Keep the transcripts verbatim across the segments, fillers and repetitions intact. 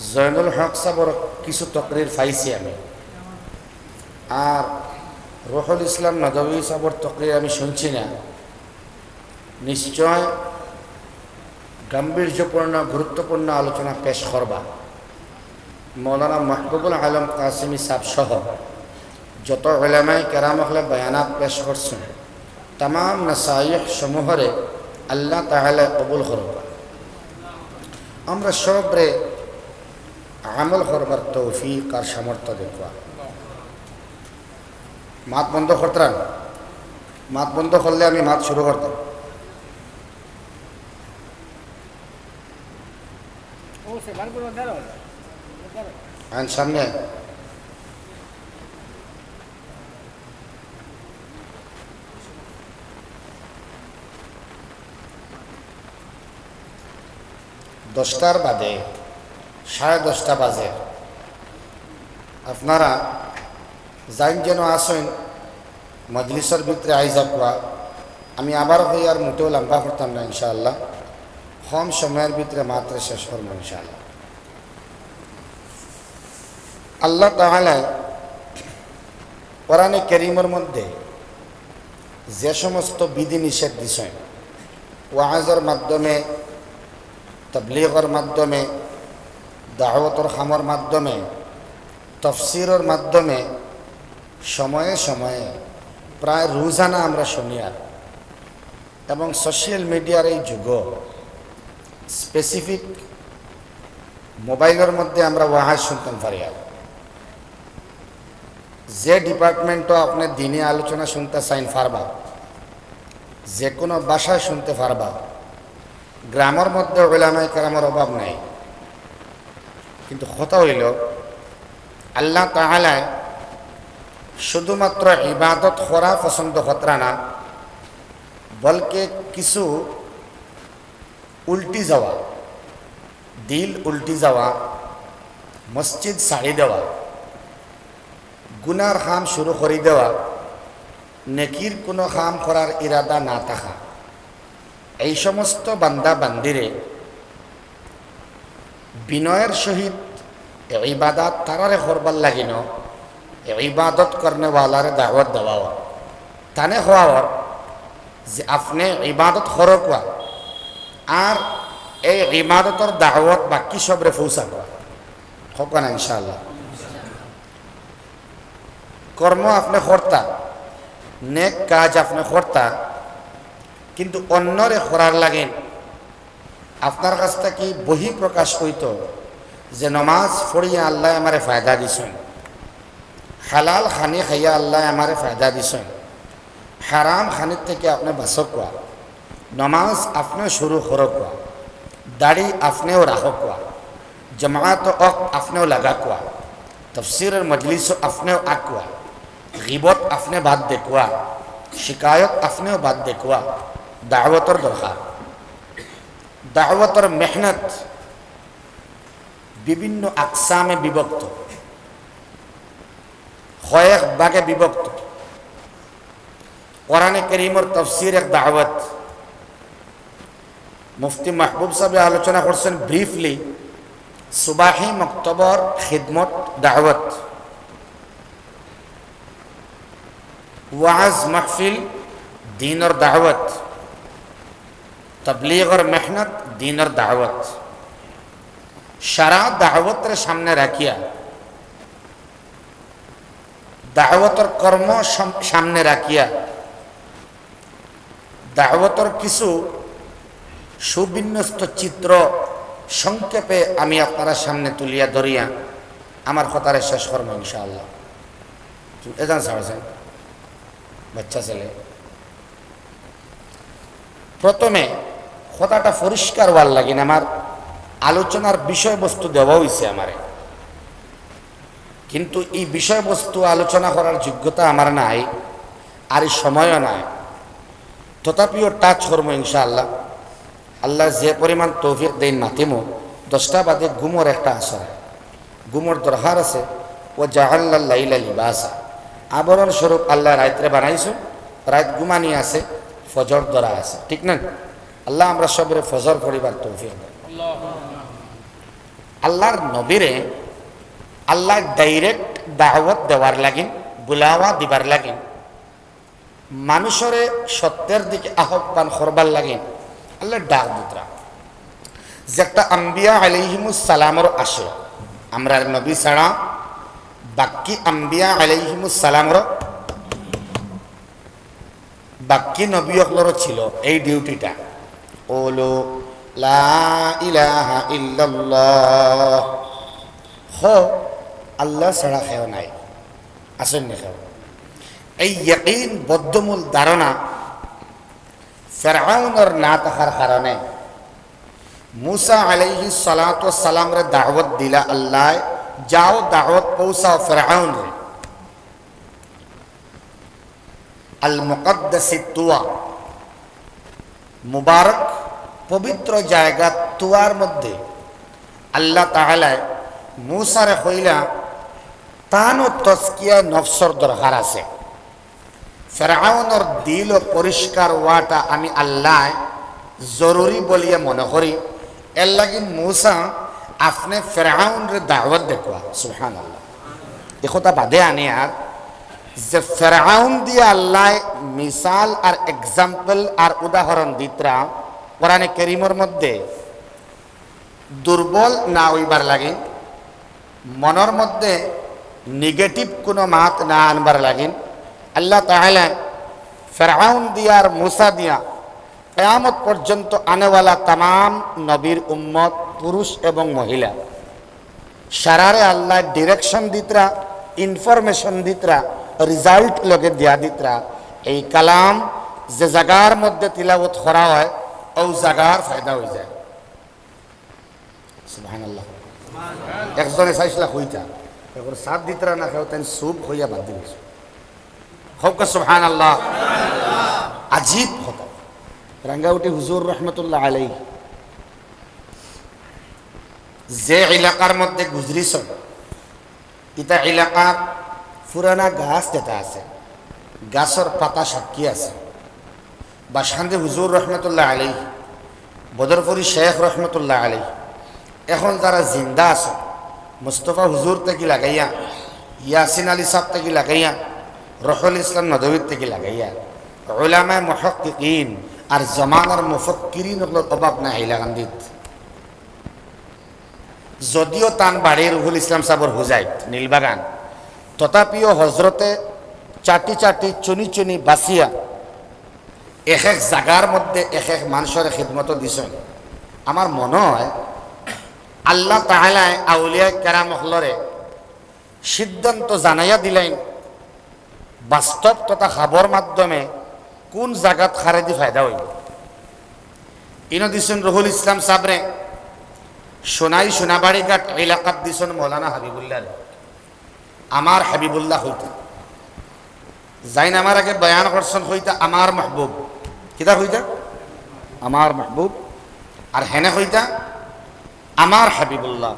জয়নুল হক সাবর কিছু তকরির পাইছি আমি, আর রুহুল ইসলাম নদভী সাবর তকরির আমি শুনছি না। নিশ্চয় গাম্ভীর্যপূর্ণ, গুরুত্বপূর্ণ আলোচনা পেশ করবা। মৌলানা মাহবুবুল আলম কাসিমি সাব সহ যত উলামায়ে কেরাম অকলে বয়ানাত পেশ করছইন, তামাম নাসাইহ সমূহরে আল্লাহ তাআলা কবুল করবা। আমরা সবরে আমল করবার তৌফিক আর সামর্থ্য দেউক্কা। মাত বন্ধ করতারা না। মাত বন্ধ করলে আমি মাত শুরু করতাম। আইন সামনে আইন। দশটার বাদে, সাড়ে দশটা বাজে। আপনারা যাইন যেন আছইন, মজলিসর ভিতরে আইযাউক্কা। আমি আবার কই, আর মোটেও লম্বা করতাম না ইনশাআল্লাহ। কম সময়র ভিতরে মাত্র শেষ করমু ইনশাআল্লাহ। আল্লাহ তাআলায় কোরআনে করিমর মধ্যে যে সমস্ত বিধি নিষেধ দিছইন, ওয়াজর মাধ্যমে, তবলিগর মাধ্যমে, দাওয়াতর কামর মাধ্যমে, তফসিরর মাধ্যমে সময়ে সময়ে প্রায় রোজানা আমরা শুনিয়ার, এবং সোশ্যাল মিডিয়ার এই যুগো স্পেসিফিক মোবাইলর মধ্যে আমরা ওয়াজ শুনতাম পারিয়ার। যে ডিপার্টমেন্টো আপনে দিনি আলোচনা শুনতা চাইন পারবা, যে কোনো ভাষায় শুনতে পারবা। গ্রামর মধ্যে উলামায়ে কেরামর অভাব নাই, কিন্তু কথা অইলো, আল্লাহ তাআলায় শুধুমাত্র ইবাদত করা পছন্দ কররা না, বলকে কিছু উল্টি যাওয়া, দিল উল্টি যাওয়া, মসজিদ ছাড়ি দেওয়া, গুনার কাম শুরু করি দেওয়া, নেকির কোনো কাম করার ইরাদা না থাকা, এই সমস্ত বান্দা বান্দিরে বিনয়ের সহিত ইবাদত তারারে করবার লাগিন, ইবাদত করনেওয়ালারে দাওয়াত দেওয়া অর। তানে কওয়া অর যে আপনে ইবাদত করউক্কা, আর এই ইবাদতর দাওয়াত বাকি সবরে পৌঁছাউক্কা। কউক্কা না ইনশাআল্লাহ। কর্ম আপনে করতা, নেক কাজ আপনে করতা, কিন্তু অন্যরে করার লাগিন আপনার কাছ থাকি বহিঃপ্রকাশ অইতো যে নমাজ পড়িয়া আল্লায় আমারে ফায়দা দিছইন, হালাল খানি খাইয়া আল্লায় আমারে ফায়দা দিছইন, হারাম খানির থাকি আপনে বাঁচউক্কা, নমাজ আপনেও শুরু করউক্কা, দাড়ি আপনেও রাখউক্কা, জামাত অক আপনেও লাগাউক্কা, তফসিরর মজলিসো আপনেও আউক্কা, গিবত আপনে বাদ দেউক্কা, শিকায়ত আপনেও বাদ দেউক্কা। দাওয়াতর দরকার। দাওয়াতর মেহনত বিভিন্ন আকসামে বিভক্ত, কয়েক ভাগে বিভক্ত। কোরআনে করিমর তফসির এক দাওয়াত। মুফতি মাহবুব সাহেবে আলোচনা করছেন ব্রিফলি, সুবাহি মক্তবর খিদমত দাওয়াত, ওয়াজ মাহফিল দিনর দাওয়াত, তবলিগর মেহনত দিনর দাওয়াত। সারা দাওয়াতরে সামনে রাখিয়া, দাওয়াতর কর্ম সাম-, সামনে রাখিয়া, দাওয়াতর কিছু সুবিন্যস্ত চিত্র সংক্ষেপে আমি আপনারার সামনে তুলিয়া ধরিয়া আমার কথারে শেষ করমু ইনশাআল্লাহ। এজান ছাড়ছেন বাচ্চা ছেলে। প্রথমে কথাটা পরিষ্কার অওয়ার লাগিন আমার আলোচনার বিষয়বস্তু দেওয়া অইছে আমারে, কিন্তু এই বিষয়বস্তু আলোচনা করার যোগ্যতা আমার নাই, আর এই সময়ও নাই। তথাপিও টাচ করমু ইনশাআল্লাহ। আল্লায় যে পরিমাণ তৌফিক দেইন মাতিমু। দশটা বাদে ঘুমর একটা আসর, ঘুমর দরকার আছে। "ওয়া জাআলনাল লাইলা লিবাসা", আবরণ স্বরূপ আল্লায় রাইতরে বানাইছইন, রাইত ঘুমানি আছে, ফজর ধরা আছে, ঠিক না? আল্লায় আমরা সবরে ফজর পড়িবার তৌফিক দেন। আল্লার নবীরে আল্লায় direct দাওয়াত দেওয়ার লাগিন, বুলাওয়া দিবার লাগিন, মানুষরে সত্যের দিকে আহ্বান করবার লাগিন আল্লায় ডাক দিতরা। যেটা আম্বিয়া আলাইহিমুস সালামর আশয়, আমরার নবী ছাড়া বাকি আম্বিয়া আলাইহিমুস সালামর বাকি নবী অকলরও ছিল এই ডিউটিটা। "কুলু লা ইলাহা ইল্লাল্লাহ।" হ, আল্লাহ ছাড়া কেউ নাই। আছইন নি কেউ? এই ইয়াকিন বদ্ধমূল ধারণা ফেরাউনর না থাকার কারণে মুসা আলাইহিস সালাতু ওয়াস সালামরে দাওয়াত দিলা আল্লায়, "যাও দাওয়াত পৌঁছাও ফেরাউনরে।" আল মুকাদ্দাসি তুয়া, মুবারক পবিত্র জায়গা তুয়ার মধ্যে আল্লাহ তাআলায় মুসারে কইলা, "তানও তজকিয়া নফসর দরকার আছে। ফেরাউনর দিলও পরিষ্কার অওয়াটা আমি আল্লায় জরুরি বলিয়া মনে করি। এর লাগি মুসা, আপনে ফেরাউনরে দাওয়াত দেউক্কা।" সুবহানাল্লাহ। এ কথা বাদে আনি আর যে ফেরাউন দিয়া আল্লায় মিসাল আর example আর উদাহরণ দিতরা কোরআনে করিমর মধ্যে দুর্বল না অইবার লাগিন, মনর মধ্যে negative কোনো মাত না আনবার লাগিন, আল্লাহ তাআলা ফেরাউন দিয়া আর মুসা দিয়া কিয়ামত পর্যন্ত আনেওয়ালা তামাম নবীর উম্মত, পুরুষ এবং মহিলা, সারারে আল্লায় direction দিতরা, information দিতরা, result লগে দিয়া দিতরা। এই কালাম যে জাগার মধ্যে তিলাওয়াত করা অয়, অউ জাগার ফায়দা অইযায়। সুবহানাল্লাহ। একজনে চাইছিলা কইতা, এখন সাথ দিতরা না কেউ, তাইন চুপ অইয়া বাদ দিলাইছো। কউক্কা সুবহানাল্লাহ। আজীব কথা। রাঙ্গাউটি হুজুর রহমতুল্লাহ আলাইহি যে এলাকার মধ্যে গুজরিছইন, ইতা এলাকার পুরানা গাছ যেটা আছে, গাছর পাতা সাক্ষী আছে। বাসকান্দি হুজুর রহমতুল্লাহ আলাইহি, বদরপুরি শেখ রহমতুল্লাহ আলাইহি, এখন যারা জিন্দা আছে, মুস্তফা হুজুর থাকি লাগাইয়া, ইয়াসিন আলী সাহেব থাকি লাগাইয়া, রুহুল ইসলাম নদভীর থাকি লাগাইয়া, উলামায়ে মুহাক্কিকিন আর জমানার মুফাক্কিরিন অকলর অভাব নাই হাইলাকান্দিত। যদিও তান বাড়ি রুহুল ইসলাম সাহেবর হুজাইত, নীলবাগান, তথাপিও হজরতে চাটি চাটি চুনি চুনি বাছিয়া এক এক জাগার মধ্যে এক এক মানষর খিদমত দিছইন। আমার মনে অয় আল্লাহ তাআলায় আউলিয়া কেরাম অকলরে সিদ্ধান্ত জানাইয়া দিলাইন, বাস্তব তথা খাবর মাধ্যমে কোন জাগাত কারেদি ফায়দা অইবো। ইনো দিছইন রুহুল ইসলাম সাবরে, সোনাই সোনাবাড়ি ঘাট এলাকাত দিছইন মৌলানা হাবিবুল্লাহরে। আমার হাবিবুল্লাহ কইতা। যাইন আমার আগে বয়ান করছইন কইতা আমার মাহবুব। কিতা কইতা? আমার মাহবুব। আর হেনে কইতা আমার হাবিবুল্লাহ।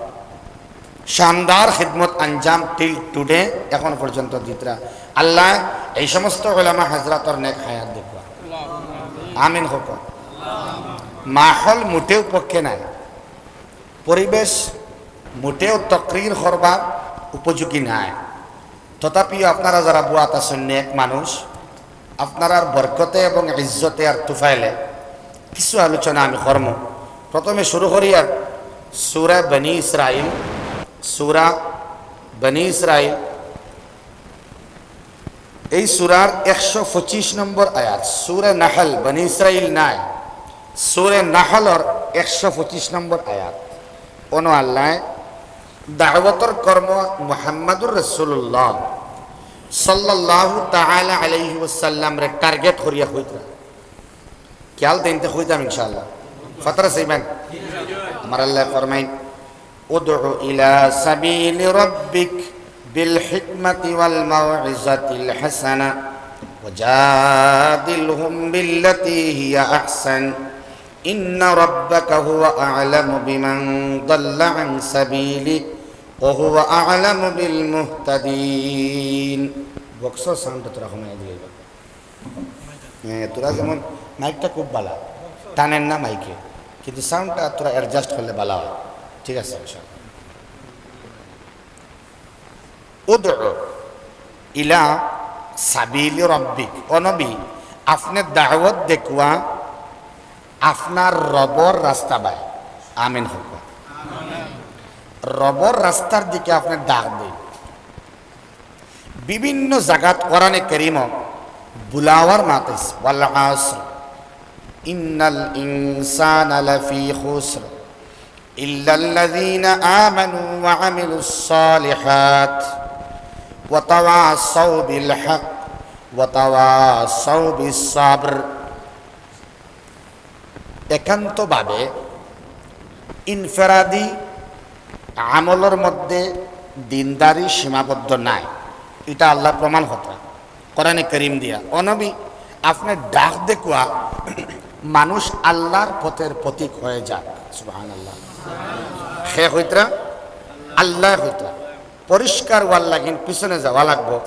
শানদার খিদমত আঞ্জাম till today, এখন পর্যন্ত দিতরা। আল্লাহ এই সমস্ত উলামা হাজরাতর নেক হায়াত দেউক্কা। আমিন কউক্কা। মাহল মোটেও পক্ষে নাই, পরিবেশ মোটেও তকরির করবার উপযোগী নাই। তথাপিও আপনারা যারা বওয়াত আছইন নেক মানুষ, আপনারার বরকতে এবং ইজ্জতে আর তুফাইলে কিছু আলোচনা আমি করমু। প্রথমে শুরু করি আর সূরা বনি ইসরাইল, সূরা বনি ইসরাইল, এই সূরার একশো পঁচিশ নম্বর আয়াত, সূরা নাহল, বনি ইসরাইল নায়, সূরা নাহলর একশো পঁচিশ নম্বর আয়াত। অনো আল্লায় দাওয়াতর কর্ম মুহাম্মাদুর রাসূলুল্লাহ সাল্লাল্লাহু তাআলা আলাইহি ওয়াসাল্লামরে target করিয়া কইতরা। খেয়াল দেইন তে কইতাম ইনশাআল্লাহ। ফাতারা সাইবান, আমার আল্লায় ফরমাইন, "ادع إلى سبيل ربك بالحكمة والموعظة الحسنة وجادلهم بالتي هي أحسن إن ربك هو أعلم بمن ضل عن سبيله وهو أعلم بالمهتدين." বক্সর সাউন্ডটা থুড়া কমাই দিলে। হ্যাঁ, থুড়া যেমন মাইকটা খুব ভালা, টানের না মাইকে, কিন্তু সাউন্ডটা থুড়া adjust করলে ভালা অয়। ঠিক আছে, ইনশাআল্লাহ। উদউ ইলা সাবিলি রব্বিক, ও নবী, আপনে দাওয়াত দেউক্কা আপনার রবর রাস্তা বায়। আমিন কউক্কা। রবর রাস্তার দিকে আপনে ডাক দেইন। বিভিন্ন জাগাত কোরআনে করিমো বুলাওয়ার মাত আইছে, ওয়াল আসর, ইন্নাল ইনসানা লাফি খুসর, ইল্লাল্লাযীনা আমানু ওয়া আমিলুস সালিহাত ওয়া তাওয়াসাউ বিল হক ওয়া তাওয়াসাউ বিস সাবর। একান্তভাবে ইনফেরাদি আমলর মধ্যে দিনদারি সীমাবদ্ধ নায়, ইটা আল্লার প্রমাণ কথা। কোরআনে করিম দিয়া, "ও নবী, আপনে ডাক দেউক্কা মানুষ আল্লার পথর পথিক অইযাউক।" সুবহানাল্লাহ। কে কইতরা? আল্লায় কইতরা। পরিষ্কার অওয়ার লাগিন পিছনে যাওয়া লাগবো,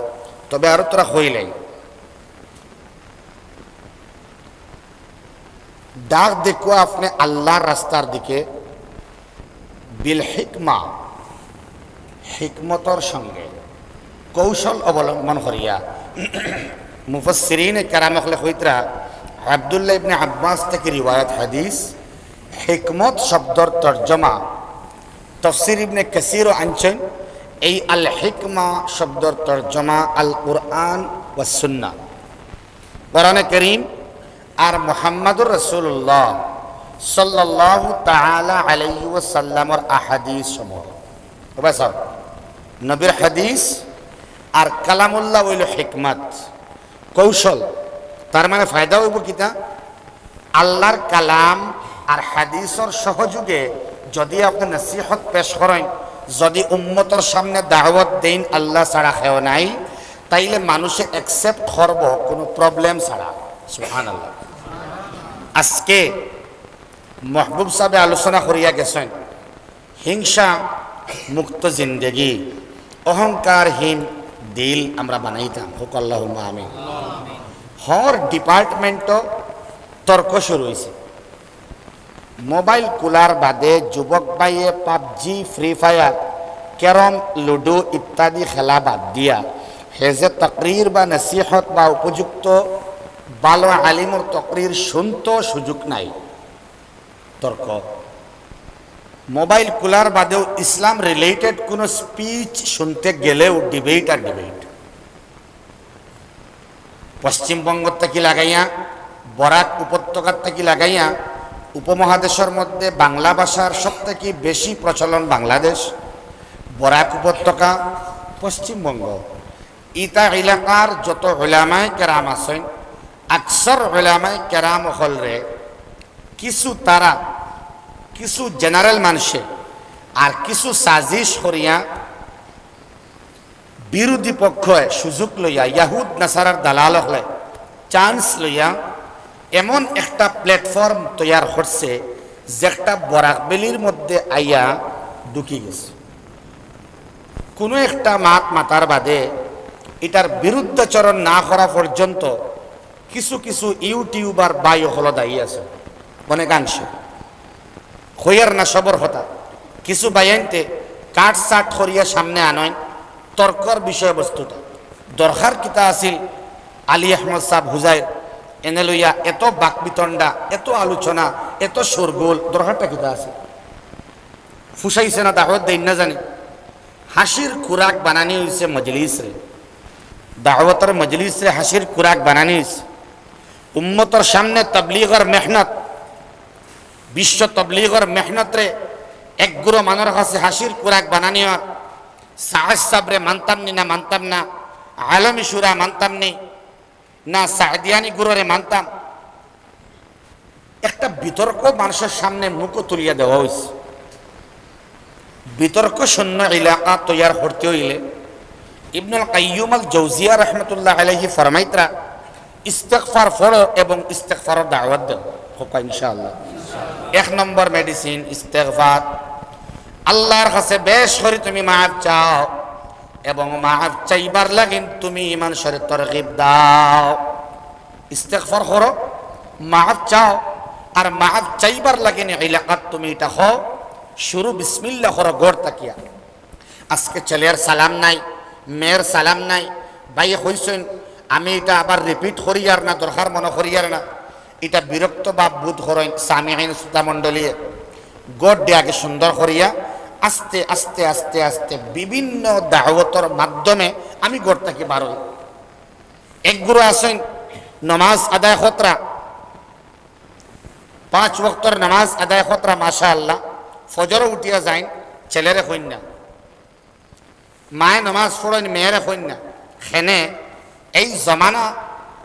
তবে আরো থুড়া কইলাই। ডাক দেউক্কা আপনে আল্লার রাস্তার দিকে বিল হিকমা, হিকমতর সঙ্গে, কৌশল অবলম্বন করিয়া। মুফাসসিরিনে কেরাম অকলে কইতরা, আব্দুল্লাহ ইবনে আব্বাস থাকি রিওয়ায়াত হাদিস, হিকমত শব্দর তর্জমা তফসির ইবনে কাসিরও আনছইন, এই আল হিকমা শব্দর তর্জমা আল কুরআন ওয়াস সুন্নাহ। কোরআনে করিম আর মুহাম্মাদুর রাসূলুল্লাহ সাল্লাল্লাহু তাআলা আলাইহি ওয়াসাল্লামর আহাদিস সমূহ। এবার স্যার, নবীর হাদিস আর কালামুল্লাহ অইলো হিকমত, কৌশল। তার মানে ফায়দা অইবো কিতা? আল্লার কালাম আর হাদিসর সহযোগে যুদি আপনে নসিহত পেশ করইন, যুদি উম্মতর সামনে দাওয়াত দেইন আল্লা ছাড়া কেউ নাই, তাইলে মানুষে accept করবো কুনু problem ছাড়া। সুবহানাল্লাহ। আজকে মাহবুব সাবে আলোচনা করিয়া গেছইন, হিংসা মুক্ত জিন্দেগি, অহংকারহীন দিল আমরা বানাইতাম। কউক্কা আল্লাহুম্মা আমিন। হর department-ও তর্ক শুরু অইছে। মোবাইল খুলার বাদে যুবক ভাইয়ে PUBG, Free Fire, carrom, ludo ইত্যাদি খেলা বাদ দিয়া হে যে তকরির বা নসিহত বা উপযুক্ত ভালো আলিমর তকরির শুনতো সুযোগ নাই। তর্ক। মোবাইল খুলার বাদেও ইসলাম related কুনু speech শুনতে গেলেও debate আর debate। পশ্চিমবঙ্গ থাকি লাগাইয়া, বরাক উপত্যকা থাকি লাগাইয়া, উপমহাদেশর মধ্যে বাংলা ভাষার সব থাকি বেশি প্রচলন বাংলাদেশ, বরাক উপত্যকা, পশ্চিমবঙ্গ। ইতা এলাকার যত উলামায়ে কেরাম আছইন, আকসর উলামায়ে কেরাম অকলরে কিছু তারা, কিছু general মানষে আর কিছু সাজিশ করিয়া বিরোধী পক্ষে সুযোগ লইয়া, ইয়াহুদ নাসারার দালাল অকলে chance লইয়া এমন একটা platform তৈয়ার করছে, যেটা বরাক ভ্যালির মধ্যে আইয়া ঢুকি গেছে। কুনু একটা মাত মাতার বাদে ইটার বিরুদ্ধাচরণ না করা পর্যন্ত কিছু কিছু YouTuber ভাই অকল দায়ী আছে, অনেকাংশে। কইয়ার না সবর কথা, কিছু ভাইয়াইন্তে কাট-ছাট করিয়া সামনে আনইন তর্কর বিষয়বস্তুটা। দরকার কিতা আছিল আলী আহমদ সাব হুজাইর এনে লইয়া এত বাকবিতণ্ডা, এত আলোচনা, এত শোরগোল, দরকারটা কিতা আছিল? ফুসাইছে না দাওয়াত দেইন না জানি। হাসির খুরাক বানানি অইছে মজলিসরে। দাওয়াতর মজলিসরে হাসির খুরাক বানানি অইছে। উম্মতর সামনে তবলিগর মেহনত, বিশ্ব তবলিগর মেহনতরে এক গুরু মানর কাছে হাসির খুরাক বানানি অর। সাহেব সাবরে মানতাম নি না মানতাম না, আলমী সুরা মানতাম নি না সাদিয়ানি গুরুরে মানতাম। একটা বিতর্ক মানুষর সামনে মুখ তুলিয়া দেওয়া অইছে। বিতর্ক শূন্য এলাকা তৈয়ার করতে অইলে ইবনুল কাইয়্যুম আল জৌজিয়া রহমতুল্লাহ আলাইহি ফরমাইতরা, "ইস্তেগফার পড়ো এবং ইস্তেগফারর দাওয়াত দেও।" কউক্কা ইনশাআল্লাহ। এক নম্বর medicine ইস্তেগফার। আল্লার কাছে বেশ করি তুমি মাফ চাও এবং মাফ চাইবার লাগিন তুমি মানষরে তরগিব দাও। ইস্তেগফার করো, মাফ চাও, আর মাফ চাইবার লাগিন এলাকাত তুমি ইটা কও, শুরু বিসমিল্লাহ করো ঘর থাকিয়া। আজকে ছেলের সালাম নাই, মেয়ের সালাম নাই। ভাইয়ে কইছইন, আমি ইটা আবার রিপিট করিয়ার না, দরকার মনো করিয়ার না। ইটা বিরক্ত ভাব বোধ করইন সামিইন শ্রোতা মণ্ডলীয়ে। ঘর দিয়া আগে সুন্দর করিয়া আস্তে আস্তে আস্তে আস্তে বিভিন্ন দাওয়াতর মাধ্যমে আমি ঘর থাকি বার অই। এক গুরু আছইন নমাজ আদায় করতরা, পাঁচ ওয়াক্তর নমাজ আদায় করতরা, মাশাআল্লাহ, ফজরো উঠিয়া যাইন, ছেলেরে কইন না। মায়ে নমাজ পড়ইন, মেয়েরে কইন না। কেনে? এই জমানা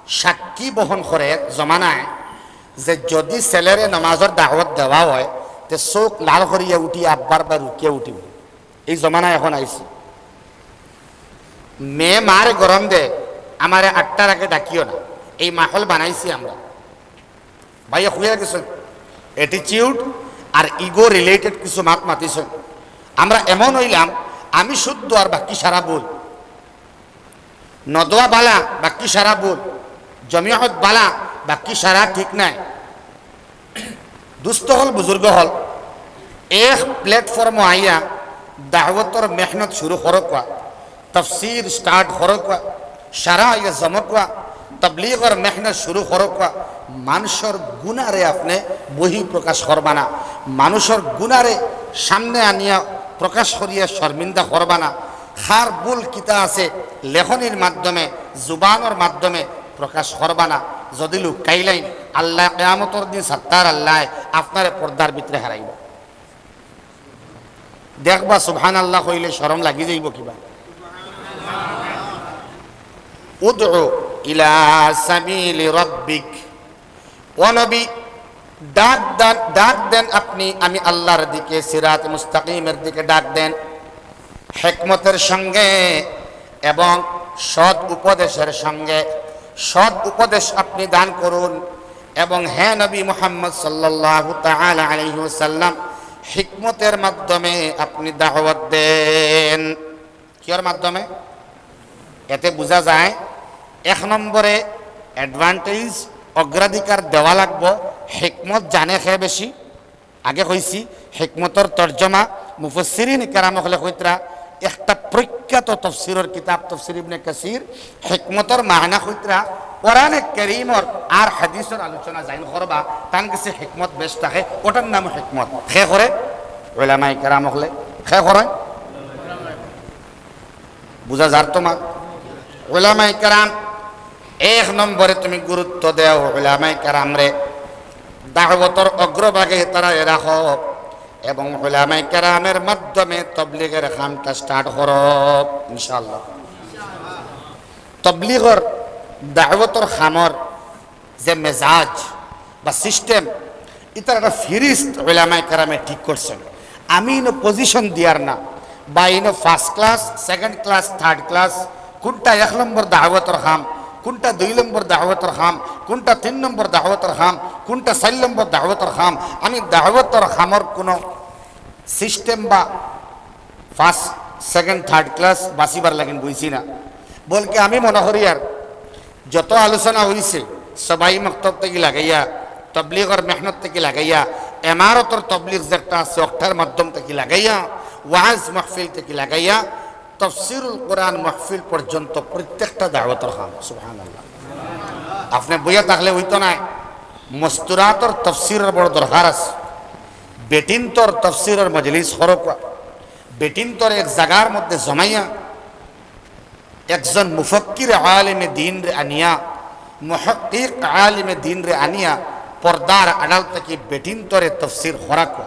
সাক্ষী বহন করের জমানায় যে যদি ছেলেরে নমাজর দাওয়াত দেওয়া অয়, তে চউখ লাল করিয়া উঠিয়া আব্বার বায় রুকিয়া উঠিবো। এই জমানা এখন আইছে। মেয়ে মারে গরম দে, "আমারে আটটার আগে ডাকিও না।" এই মাহল বানাইছি আমরা। ভাইয়ে কইয়া গেছইন, attitude আর ego related কিছু মাত মাতিছইন। আমরা এমন অইলাম, আমি শুদ্ধ আর বাকি সারা ভুল। নদওয়া বালা, বাকি সারা ভুল। জমিয়ত বালা, বাকি সারা ঠিক নায়। দুস্ত অকল, বুজুর্গ অকল, এক প্ল্যাটফর্মো আইয়া দাওয়াতর মেহনত শুরু করউক্কা, তফসির স্টার্ট করউক্কা, সারা আইয়া জমউক্কা, তবলিগর মেহনত শুরু করউক্কা। মানষর গুনারে আপনে বহি প্রকাশ করবা না, মানষর গুনারে সামনে আনিয়া প্রকাশ করিয়া শর্মিন্দা করবা না। কার ভুল কিতা আছে লেখনির মাধ্যমে, জুবানর মাধ্যমে প্রকাশ করবা না। যদি লুকাইলাইন, আল্লায় কিয়ামতর দিন সত্তার আল্লায় আপনারে পর্দার ভিতরে হারাইবা। দেখবা, সুবহানাল্লাহ কইলে শরম লাগি যাইবো কিবা। উদউ ইলা সাবিলি রাব্বিক। ও নবী, ডাক দেন, ডাক দেন আপনি, আমি আল্লাহর দিকে, সিরাত মুস্তাকিমের দিকে ডাক দেন। হেকমতের সঙ্গে এবং সৎ উপদেশের সঙ্গে সৎ উপদেশ আপনি দান করুন। এবং হে নবী মুহাম্মদ সাল্লাল্লাহু তাআলা আলাইহি ওয়াসাল্লাম, হিকমতের মাধ্যমে আপনি দাওয়াত দেন। কিয়র মাধ্যমে? এতে বুঝা যায়, এক নম্বরে অ্যাডভান্টেজ, অগ্রাধিকার দেওয়া লাগবো হিকমত জানে কে বেশি। আগে কইছি, হিকমতর তর্জমা মুফাসসিরিন কেরাম অকলে কইতরা, একটা প্রখ্যাত তফসিরর কিতাব তফসির ইবনে কাসির, হিকমতর মানা কইতরা, কোরআনে কারীমর আর হাদিসর আলোচনা যাইন করবা, তান গেছে হিকমত বেশ থাকে, ওটার নাম হিকমত। কে করে? উলামায়ে কেরাম অকলে। কে করে? বুঝা যার তোমার? উলামায়ে কেরাম, এক নম্বরে তুমি গুরুত্ব দেও উলামায়ে কেরামরে, দাওয়াতর অগ্রভাগে তারারে রাখো এবং উলামায়ে কেরামের মাধ্যমে তবলিগের কামটা স্টার্ট করো, ইনশাআল্লাহ। তবলিগর দাওয়াতর কামর যে মেজাজ বা সিস্টেম, ইতার একটা ফিরিস্ত উলামায়ে কেরামে ঠিক করছইন। আমি ইনো পজিশন দিয়ার না, বা ইনো first class, second class, third class, কোনটা এক নম্বর দাওয়াতর কাম, কোনটা দুই নম্বর দাওয়াতর কাম, কোনটা তিন নম্বর দাওয়াতর কাম, কোনটা চাইর নম্বর দাওয়াতর কাম, আমি দাওয়াতর কামর কোনো সিস্টেম বা ফার্স্ট, সেকেন্ড, থার্ড ক্লাস বাছিবার লাগিন বইছি না। বলকে আমি মনো করিয়ার যত আলোচনা অইছে, সবাই মক্তব থাকি লাগাইয়া, তবলিগর মেহনত থাকি লাগাইয়া, এমারতর তবলিগ যেটা আছে, অকটার মাধ্যম থাকি লাগাইয়া, ওয়াজ মাহফিল থাকি লাগাইয়া, তফসিরুল কোরআন মাহফিল পর্যন্ত প্রত্যেকটা দাওয়াতর কাম। সুবহানাল্লাহ। আপনে বইয়া থাকলে অইতো নায়, মস্তুরাতর তফসিরর বড় দরকার আছে। বেটিন্তর তফসিরর মজলিস করউক্কা, বেটিন্তর এক জাগার মধ্যে জমাইয়া, একজন মুফাক্কির আলিমে দিনরে আনিয়া, মুহাক্কিক আলিমে দিনরে আনিয়া, পর্দার আড়াল থাকি বেটিন্তরে তফসির করাউক্কা।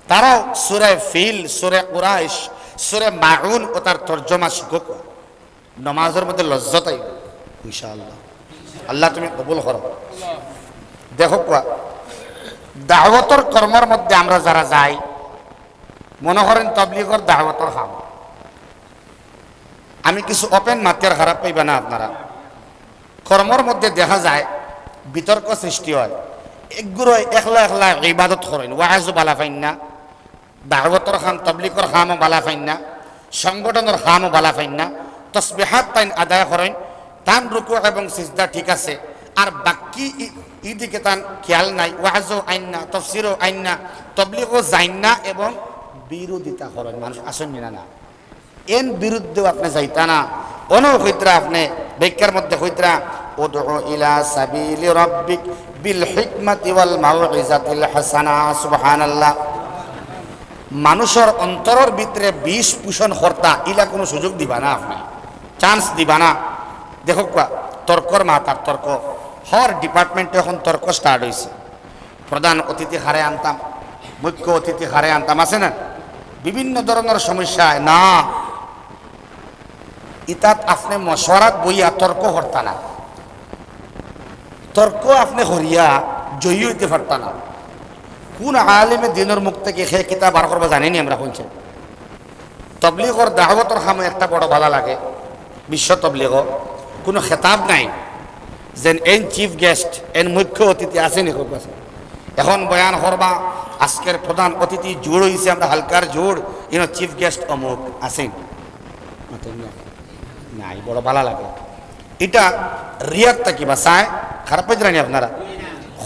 তারাও সূরা ফিল, সূরা কুরাইশ, সূরা মাউন অতার তর্জমা শিখউক্কা। নমাজর মধ্যে লজ্জত আইবো, ইনশাআল্লাহ। আল্লাহ তুমি কবুল করো। দেখউক্কা, দাওয়াতর কর্মর মধ্যে আমরা যারা যাই, মনো করেন তবলিগর দাওয়াতর কাম, আমি কিছু ওপেন মাতিয়ার, খারাপ পাইবা না আপনারা। কর্মর মধ্যে দেখা যায় বিতর্ক সৃষ্টি হয়। একগুরে একলা একলা ইবাদত করইন, ওয়াজও বালা পাইন না, দাওয়াতর কাম, তবলিগর কামও বালা পাইন না, সংগঠনর কামও বালা পাইন না, তসবিহাত তাইন আদায় করইন, তান রুকু এবং সিজদা ঠিক আছে, আর বাকি ই-, ইদিকে তান খেয়াল নাই, ওয়াজও আইন না, তফসিরও আইন না, তবলিগও যাইন না এবং বিরোধিতা করইন। মানুষ আছইন নি না? না। এন বিরুদ্ধেও আপনে যাইতা না। অনো কইতরা আপনে, ব্যাখ্যার মধ্যে কইতরা, "উদউ ইলা সাবিলি রাব্বিক বিল হিকমাতি ওয়াল মাউইজাতিল হাসানা।" সুবহানাল্লাহ। মানুষর অন্তরর ভিতরে বিষ পোষণ করতা, ইলা কুনু সুযোগ দিবা না আপনে, chance দিবা না। দেখউক্কা, তর্কর মাত আর তর্ক, হর department-এ এখন তর্ক start অইছে। প্রধান অতিথি কারে আনতাম, মুখ্য অতিথি কারে আনতাম, আছে না? বিভিন্ন ধরনর সমস্যায় না, ইতাত আপনে মশওয়ারাত বইয়া তর্ক করতা না, তর্ক আপনে করিয়া জয়ী অইতে পারতা না। কুন আলিমে দিনর মুখ থাকি হে কিতা বার করবা জানি নি আমরা, কইছে। তবলিগর দাওয়াতর কামো একটা বড় বালা লাগে, বিশ্ব তবলিগো কুনু খেতাব নাই, যেন এন chief guest, এন মুখ্য অতিথি আছে নি, কউক্কা আছে। এখন বয়ান করবা, আজকের প্রধান অতিথি জুড় অইছে, আমরা হালকার জুড়, ইনো chief guest অমুক আছে নি? মাতইন না। নাই, বড় বালা লাগে। ইটা রিয়াত থাকি বাঁচায়, খারাপ পাইতরা নি আপনারা?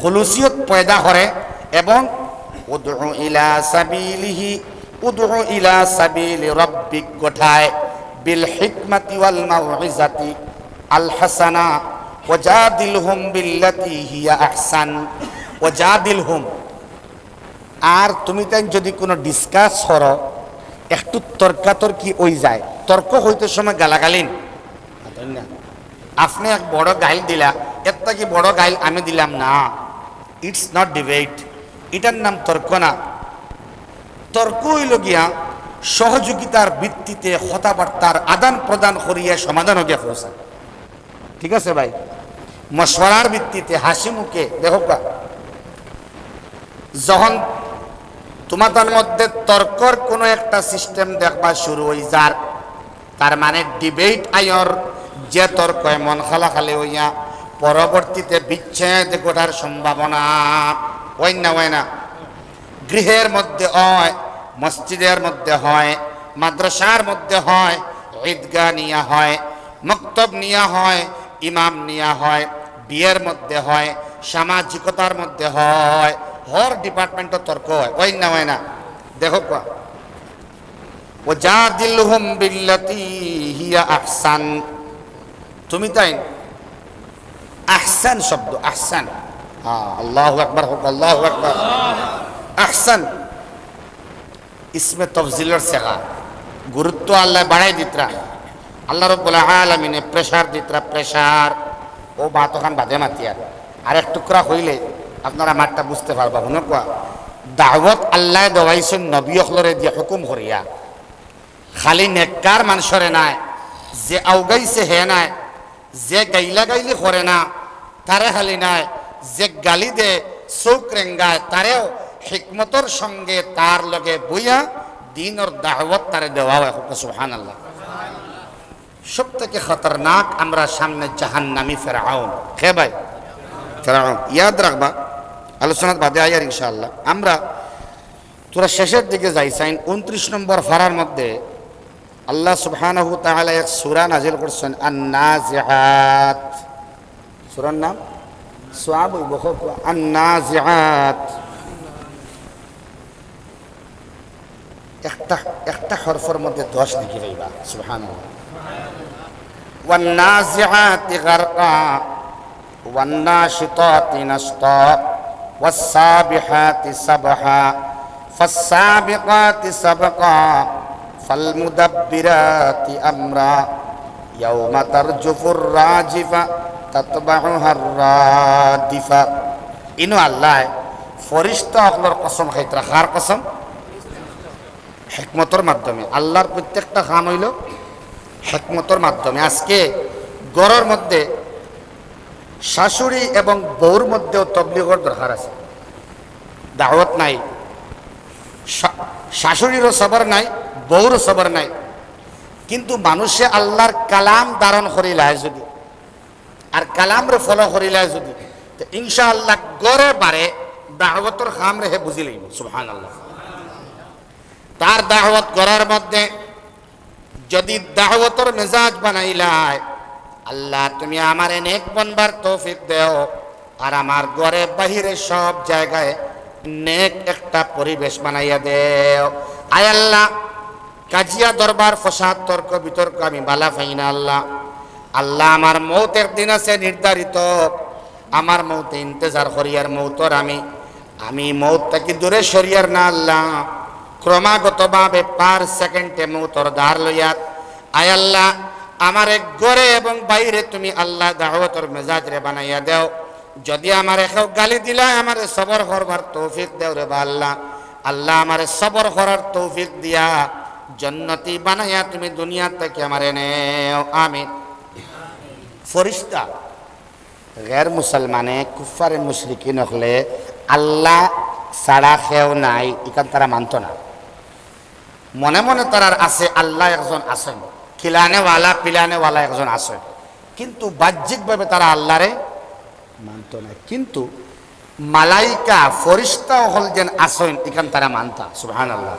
খুলুসিয়ত পয়দা করে এবং উদউ ইলা সাবিলিহি, উদউ ইলা সাবিলি রাব্বিক ঘটায়, বিল হিকমাতি ওয়াল মাউইজাতি আল হাসানা, ওয়াজাদিলহুম বিল্লাতি হিয়া আহসান, ওয়াজাদিলহুম। আর তুমি তাইন যদি কুনু discuss করো, একটু তর্কাতর্কি অই যায়, তর্ক কইতে সময় গালাগালিন। আপনে এক বড় গাইল দিলা, এর থাকি বড় গাইল আমি দিলাম না, it's not debate, ইটার নাম তর্ক না। তর্ক অইলো গিয়া সহযোগিতার ভিত্তিতে কথাবার্তার আদান প্রদান করিয়া সমাধানো গিয়া পৌঁছা। ঠিক আছে ভাই, মশওয়ারার ভিত্তিতে হাসি মুখে দেখউক্কা। যখন তুমাতার মধ্যে তর্কর কুনু একটা system দেখবা শুরু অই যার, তার মানে debate আয়র, যে তর্কয় মন খালাখালি অইয়া পরবর্তীতে বিচ্ছেদ ঘটার সম্ভাবনা। অয় না, অয় না? গৃহের মধ্যে অয়, মসজিদের মধ্যে অয়, মাদ্রাসার মধ্যে অয়, ঈদগাহ নিয়া অয়, মক্তব নিয়া অয়, ইমাম নিয়া অয়, বিয়ের মধ্যে অয়, সামাজিকতার মধ্যে অয়, হর department-ও তর্ক অয়, অয় না, অয় না? দেখউক্কা, "ওয়াজাদিলহুম বিল্লাতি হিয়া আহসান।" তুমি তাইন আহসান শব্দ, আহসান। হ্যাঁ, আল্লাহু আকবার কউক্কা, আল্লাহু আকবার। আহসান ইসমে তফজিলর সেগা, গুরুত্ব আল্লায় বাড়াই দিতরা। আল্লাহ রাব্বুল আলামিনে pressure দিতরা, pressure। অউ মাত অখান বাদে মাতিয়ার। আর এক টুকরা কইলে আপনারা মাতটা বুঝতে পারবা। হুনউক্কা, দাওয়াত আল্লায় দেওয়াইছইন নবী অকলরে দিয়া হুকুম করিয়া। খালি নেককার মানষরে নায়, যে আউগাইছে হে নায়, যে গাইলাগাইলি করে না, তারে খালি নায়, যে গালি দে, চউখ রেঙ্গায়, তারেও হিকমতর সঙ্গে তার লগে বইয়া দিনর দাওয়াত তারে দেওয়া অয়। কউক্কা সুবহানাল্লাহ। সব থাকি খতরনাক আমরার সামনে জাহান্নামী ফেরাউন। কে ভাই? ফেরাউন। ইয়াদ রাখবা, আলোচনাত বাদে আইয়ার ইনশাআল্লাহ। আমরা থুড়া শেষর দিকে যাইছাইন, ঊনত্রিশ নম্বর পারার মধ্যে আল্লাহ সুবহানাহু ওয়া তাআলা এক সূরা নাজিল করছইন, আন-নাজিআত। সূরার নাম সওয়াব অইবো, কউক্কা, আন-নাজিআত। একটা, একটা হরফর মধ্যে দশ নেকি পাইবা। সুবহানাল্লাহ। ওয়ান-নাজিআতি গারকা, ওয়ান-নাশিতাতি নাশতা, ওয়াস-সাবিহাতি সাবহা, ফাস-সাবিকাতি সাবকা, ফাল-মুদাব্বিরাতি আমরা, ইয়াউমা তারজুফুর রাজিফা, তাতবাউহার রাদিফা। ইনো আল্লায় ফিরিস্তা অকলর কসম খাইতরা। কার কসম? হিকমতর মাধ্যমে। আল্লার প্রত্যেকটা কাম অইলো হিকমতর মাধ্যমে। আজকে ঘরর মধ্যে শাশুড়ি এবং বউর মধ্যেও তবলিগর দরকার আছে। দাওয়াত নাই, শা-, শাশুড়িরও সবর নাই, বউরও সবর নাই, কিন্তু মানুষে আল্লার কালাম ধারণ করিলায় যুদি, আর কালামরে follow করিলায় যুদি, তে ইনশাআল্লাহ ঘরে বারে দাওয়াতর কামরে হে বুঝি লইবো। সুবহানাল্লাহ। তার দাওয়াত ঘরর মধ্যে যুদি দাওয়াতর মেজাজ বানাইলায়, "আল্লাহ, তুমি আমারে নেক বনবার তৌফিক দেও, আর আমার ঘরে বাহিরে সব জাগায় নেক একটা পরিবেশ বানাইয়া দেও।" আয় আল্লাহ, কাজিয়া দরবার, ফসাদ, তর্ক বিতর্ক আমি বালা পাই না আল্লাহ। আল্লাহ, আমার মউত একদিন আছে নির্ধারিত, আমার মউতে ইন্তেজার করিয়ার মউতর আমি, আমি মউত থাকি দূরে সরিয়ার না আল্লাহ। ক্রমাগতভাবে per second-এ মউতর ধার লইয়ার। আয় আল্লাহ, আমারে ঘরে এবং বাইরে তুমি আল্লাহ দাওয়াতর মেজাজরে বানাইয়া দেও। যদি আমারে কেউ গালি দিলায়, আমারে সবর করবার তৌফিক দেও রে বা আল্লাহ। আল্লাহ, আমারে সবর করার তৌফিক দিয়া জন্নতি বানাইয়া তুমি দুনিয়া থাকি আমারে নেও। আমিন। ফিরিস্তা, গের মুসলমানে, কুফফারে মুশরিকিন অকলে আল্লাহ ছাড়া কেউ নাই, ইখান তারা মানতো না। মনে মনে তারার আছে আল্লাহ একজন আছেন, খিলানেওয়ালা পিলানেওয়ালা একজন আছেন, কিন্তু বাহ্যিকভাবে তারা আল্লাহরে মানতো না। কিন্তু মালাইকা, ফিরিস্তা অকল যেন আছেন, ইখান তারা মানতা। সুবহানাল্লাহ।